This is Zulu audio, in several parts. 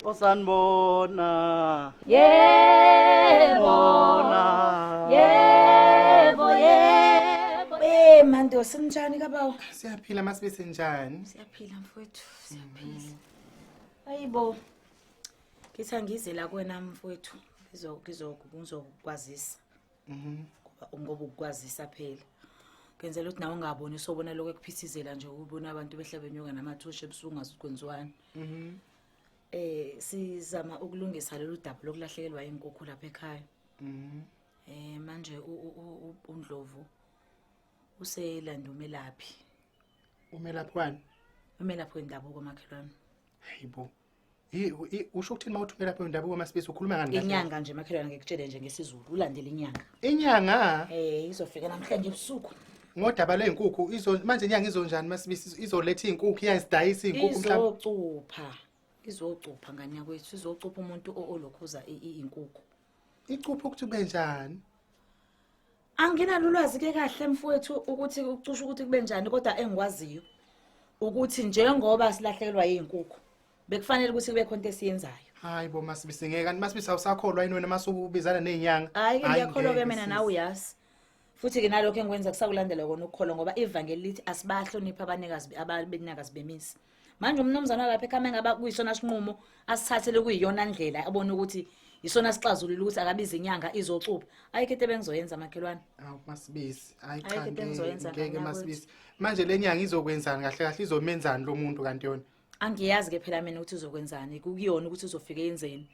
Osanibona. Yebo. Yebo, yebo. Eh Mando sinjani kabawo? Siyaphila masibe njani? Siyaphila mfowethu, siyaphila. Ayibo. Ngithi angize la kuwena mfowethu. Ngizo ngizo ngizokwazisa. Ngoba ngoba ukukwazisa phela. Ngenzela ukuthi nawe ungaboni sobona lokho ekuphithizela nje ubona abantu behla benyuka namathosha ebusuku ngazi kwenziwani. Sizama ukulungisa lolu daba lokulahlekelwa inkukhu lapha ekhaya. Manje uNdlovu uselanda umelaphi. Umelaphi wani? Umelaphi wendabuko makhelwane. Hayibo. Usho ukuthini uma uthi umelaphi wendabuko Masibisi ukhuluma ngani kahle? Inyanga nje makhelwane ngikutshele nje ngesiZulu ulandela inyanga. Inyanga? Izofika namhlanje ebusuku. Ngodaba lwezinkukhu izo manje inyanga izonjani Masibisi izoletha izinkukhu iyazidayisa izinkukhu mhlawumbe. Izocupha. Izocupha ngane yakwethu izocupha umuntu olokhuza inkukhu. Icupha ukuthi kube njani? Anginalo ulwazi ke kahle mfowethu ukuthi ucusha ukuthi kube njani kodwa engikwaziyo ukuthi njengoba silahlekelwa izinkukhu bekufanele ukuthi kube khona into esiyenzayo. Hayi bo Masibisi ngeke kanti Masibisi awusakholwa yini wena masubizana nezinyanga? Hayi ke ngiyakholwa ke mina sisi. nawe uyazi. Futhi ke nalokho engikwenza kusakulandela kona ukukholwa ngoba ivangeli lithi asibahloniphe abanikazi abenikazi bemisi. Manje umnumzana lapha ekhaya engaba kuyisona sinqumo asithathele kuyiyona ndlela abone ukuthi isona sixazulula ukuthi akabize inyanga izocupha. Ayikho into ebengizoyenza makhelwane. Awu Masibisi, hayi cha Ayikho into engizoyenza ngeke ngane Masibisi. Manje le nyanga izokwenzani kahle kahle izomenzani lo muntu kanti yona? Angiyazi ke phela mina ukuthi uzokwenzani kukuyona ukuthi uzofika yenzeni.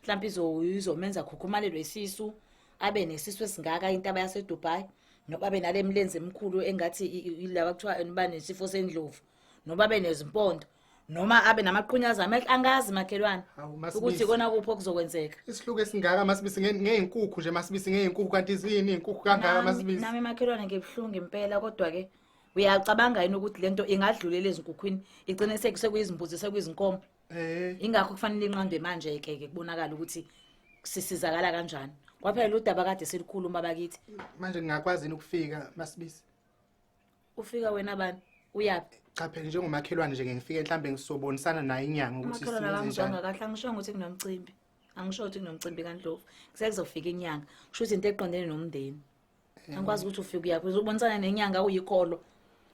Mhlawumbe izomenza khukhumalelwe isisu abe nesisu esingaka intaba yase Dubai noba abe nale mlenze emkhulu engathi ilaba kuthiwa banesifo sendlovu noba abe nezimpondo noma abe namaqhunyaza amehlo angazi makhelwane Hawu, Masibisi. ukuthi kona kuphi okuzokwenzeka. Isihluku esingaka Masibisi ngey'nkukhu nje Masibisi ngey'nkukhu kanti ziyini iy'nkukhu kangaka Masibisi? Nami makhelwane ngibuhlungu impela kodwa ke uyacabanga yini ukuthi lento ingadlulela ezinkukhwini igcine sekuyizimbuzi sekuyizinkomo? Ingakho kufanele inqandwe manje ke ke kubonakala ukuthi sisizakala kanjani. Kwaphela udaba kade silikhuluma bakithi. Manje ngingakwazi yini ukufika Masibisi? Ufika wena bani? Uyaphi? Cha phela njengomakhelwane nje ngifike mhlambe ngisobonisana naye inyanga ukuthi Umakhelwane siyenze akangizwanga njani. kahle angisho ukuthi kunomcimbi. Angisho ukuthi kunomcimbi kaNdlovu. Kusekuzofika inyanga. Kusho ukuthi into eqondene nomndeni. Angikwazi ukuthi ufike uyaphi uzobonisana nenyanga uyikholo.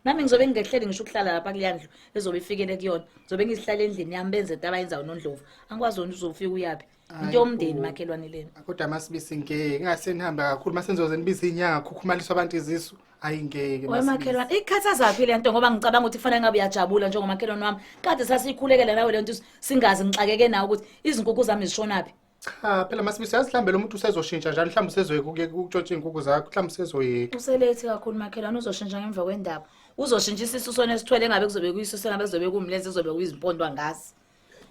Nami ngizobe ngingehleli ngisho ukuhlala lapha kuleya ndlu ezobe ifikele kuyona. Ngizobe ngizihlala endlini yami benze into abayenzayo noNdlovu. Angikwazi wena uzofika uyaphi. Into yomndeni Hayi bo. makhelwane lena. Kodwa Masibisi ngeke ngase nihambe kakhulu mase nizoze nibize inyanga khukhumaliswa abantu izisu. Hayi ngeke Oye Masibisi. makhelwane, ikhathaza phi le nto ngoba ngicabanga ukuthi kufanele ngabe uyajabula njengomakhelwane wami. Kade sasiyikhulekela nawe le nto singazi ngixakeke nawe ukuthi izinkukhu zami zishonaphi. Cha phela Masibisi yazi mhlambe lo muntu usezoshintsha njalo mhlambe usezoyeka ukuyeka ukutshontsha iy'nkukhu zakho mhlambe usezoyeka. Uselethi kakhulu makhelwane uzoshintsha ngemva kwendaba. Uzoshintsha isisu sona esithwele engabe kuzobe kuyisisu engabe kuzobe kuwumlenze kuzobe kuyizimpondo angazi.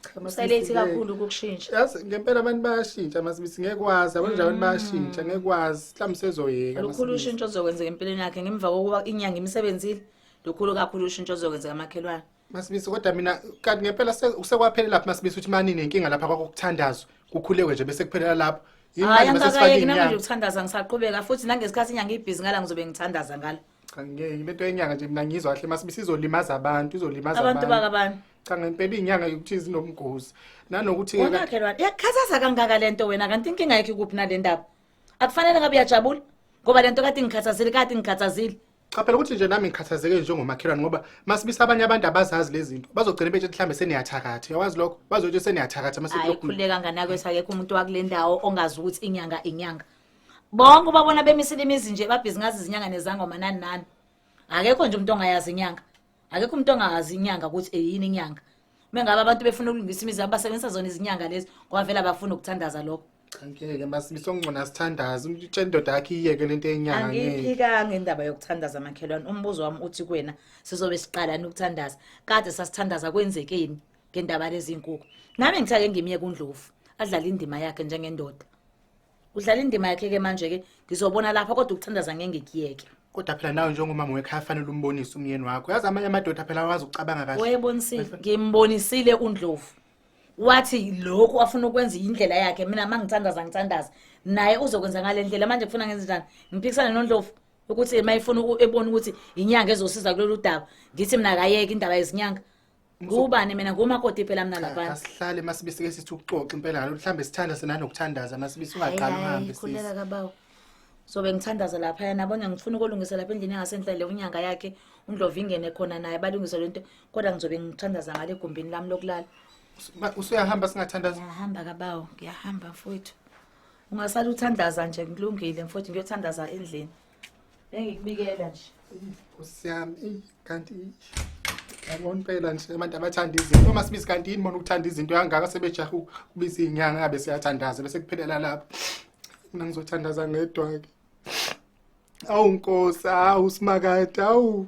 Cha, Masibisi, Uselethi ngeke. kakhulu ukukushintsha. Yazi ngempela abantu bayashintsha Masibisi ngeke kwazi yabo nje abantu bayashintsha ngeke kwazi mhlawumbe usezoyeka Lukhulu Masibisi. ushintsho ozokwenzeka empilweni yakhe ngemva kokuba inyanga imsebenzile. Lukhulu kakhulu ushintsho ozokwenzeka makhelwane. Masibisi kodwa mina kanti ngempela sekwaphela lapha Masibisi ukuthi mani nenkinga lapha kwakukuthandazwa kukhulekwe nje bese kuphelela lapho. Yini Hayi manje bese sifake angikayeki nami nje inyanga? ukuthandaza ngisaqhubeka futhi nangesikhathi inyanga ibhizi ngala ngizobe ngithandaza ngala. Cha ngeke lento yenyanga nje mina ngizwa kahle Masibisi izolimaza abantu izolimaza Abantu bakabani? Cha ngempela inyanga yokuthi zinomgozi. Nanokuthi ke Womakhelwane, iyakukhathaza kangaka lento wena kanti inkinga yakhe kuphi nale ndaba? Akufanele ngabe uyajabula ngoba lento kade ingikhathazile kade ingikhathazile. Cha phela ukuthi nje nami ngikhathazeke njengomakhelwane ngoba Masibisi abanye abantu abazazi lezi zinto bazogcina bethi mhlambe seniyathakatha uyawazi lokho bazothi seniyathakatha mase Hayi kulokhu khululeka nganakwethu akekho umuntu wakule ndawo ongazi ukuthi inyanga inyanga. Bonke ubabona bemisile imizi nje babhizi ngazi izinyanga nezangoma nani nani. Akekho nje umuntu ongayazi inyanga. Akekho umuntu ongazi inyanga ukuthi eyini inyanga. Mengabe abantu befuna ukulungisa imizi yabo basebenzisa zona izinyanga lezi ngoba vele abafuni ukuthandaza lokho. Cha ngeke Masibisi ongcono asithandaze utshela indoda yakhe iyeke lento yenyanga ngeke. Angiyiphikanga indaba yokuthandaza makhelwane. Umbuzo wami uthi kuwena sizobe siqalani ukuthandaza? Kade sasithandaza kwenzekeni ngendaba lezi nkukhu? Nami ngithake ngimiyeke uNdlovu adlala indima yakhe njengendoda. Udlala indima yakhe ke manje ke ngizobona lapha kodwa ukuthandaza ngeke ngikuyeke. Kodwa phela nawe njengomama wekhaya fanele umbonise umyeni wakho. Yazi amanye amadoda phela awazi ukucabanga kahle. Wayebonisile, ngimbonisile uNdlovu. Wathi lokhu afuna ukwenza indlela yakhe mina mangithandaza ngithandaza naye uzokwenza ngale ndlela manje kufuna ngenze njani? Ngiphikisane noNdlovu ukuthi mayifuna ebona ukuthi inyanga ezosiza kulolu daba ngithi mina akayeke indaba yezinyanga. Ngubani mina ngumakoti phela mina laphana. Asihlale masibisi ke sithi ukuxoxa impela ngalo mhlambe sithanda senanokuthandaza masibisi ungaqali uhambe sisi. Khuleka kabawo. Sobe ngithandaza lapha yana bona ngifuna ukulungisa lapha endlini yangasenhla le unyanga yakhe uNdlovu ingene khona naye balungise lento kodwa ngizobe ngithandaza ngale egumbini lami lokulala. Usuyahamba singathandaza. Ngiyahamba kabawo, ngiyahamba mfowethu. Ungasala uthandaza nje ngilungile mfowethu ngiyothandaza endlini. Bengikubikela nje. Nkosi yami, eyi kanti yabona impela nje abantu abathanda izinto. Uma sibizi kanti yini bona ukuthanda izinto kangaka sebejaha ukubiza iy'nyanga ngabe siyathandaza bese kuphelela lapho. Mina ngizothandaza ngedwa-ke. Awu Nkosi, awu Simakade, awu.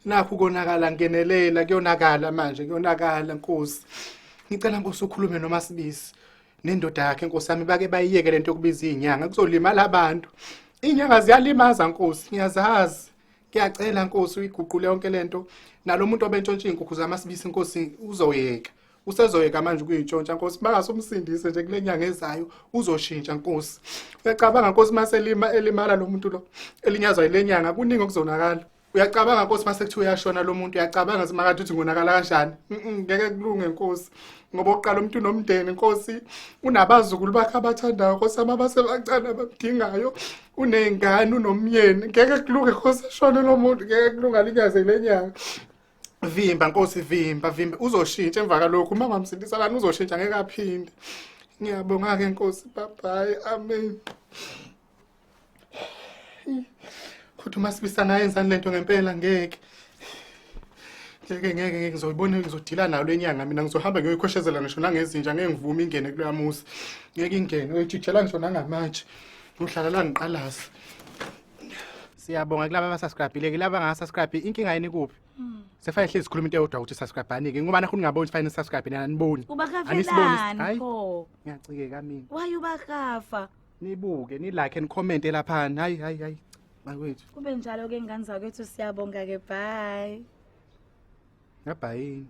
Nakhu konakala ngenelela kuyonakala manje kuyonakala Nkosi. Ngicela Nkosi ukhulume noma sibisi. Nendoda yakhe Nkosi yami bake bayiyeke lento yokubiza izinyanga kuzolimala abantu. Izinyanga ziyalimaza Nkosi, ngiyazazi. Ngiyacela Nkosi uyiguqule yonke lento. Nalomuntu obentshontsha izinkukhu zamasibisi Nkosi uzoyeka. Usezoyeka manje ukuyintshontsha Nkosi. Bangasumsindise nje kule nyanga ezayo uzoshintsha Nkosi. Uyacabanga Nkosi maselima elimala lo muntu lo elinyazwa ile nyanga kuningi okuzonakala. Uyacabanga Nkosi mase kuthiwa uyashona lo muntu uyacabanga simakade ukuthi ngonakala kanjani? Ngeke kulunge Nkosi. Ngoba oqala umuntu unomndeni Nkosi, unabazukulu bakhe abathandayo Nkosi yami abasebancane abamdingayo, uney'ngane, unomyeni. Ngeke kulunge Nkosi ashone lo muntu, ngeke kulunge alinyaze le nyanga. Vimba Nkosi vimba vimba uzoshintsha emva kalokhu uma ungamsindisa lana uzoshintsha ngeke aphinde. Ngiyabonga-ke Nkosi, bye bye, amen. Kodwa uMasibisa angayenzani lento ngempela ngeke. Ngeke ngeke ngeke ngizoyibona ngizodila nayo lenyanga mina ngizohamba ngiyoyikhweshezela ngisho nangezinja ngeke ngivume ingene kuloya muzi. Ngeke ingene uyoyijikijela ngisho nangamatshe. Ngihlala la ngiqalaza. Siyabonga kulaba abasubscribe-ile kulaba abangasubscribe inkinga yini kuphi? Sefanele hlezi sikhuluma into eyodwa ukuthi subscribe-ani-ke ngoba nakho ningaboni ukuthi fanele nisubscribe nina aniboni. Anisiboni. Ubakafelani Hayi pho? ngiyacikeka mina. Why ubakafa? Nibuke ni like and comment laphana. Hayi hayi hayi. Bakwethu. Kube njalo ke ngane zakwethu siyabonga ke bye. Ngabhayini.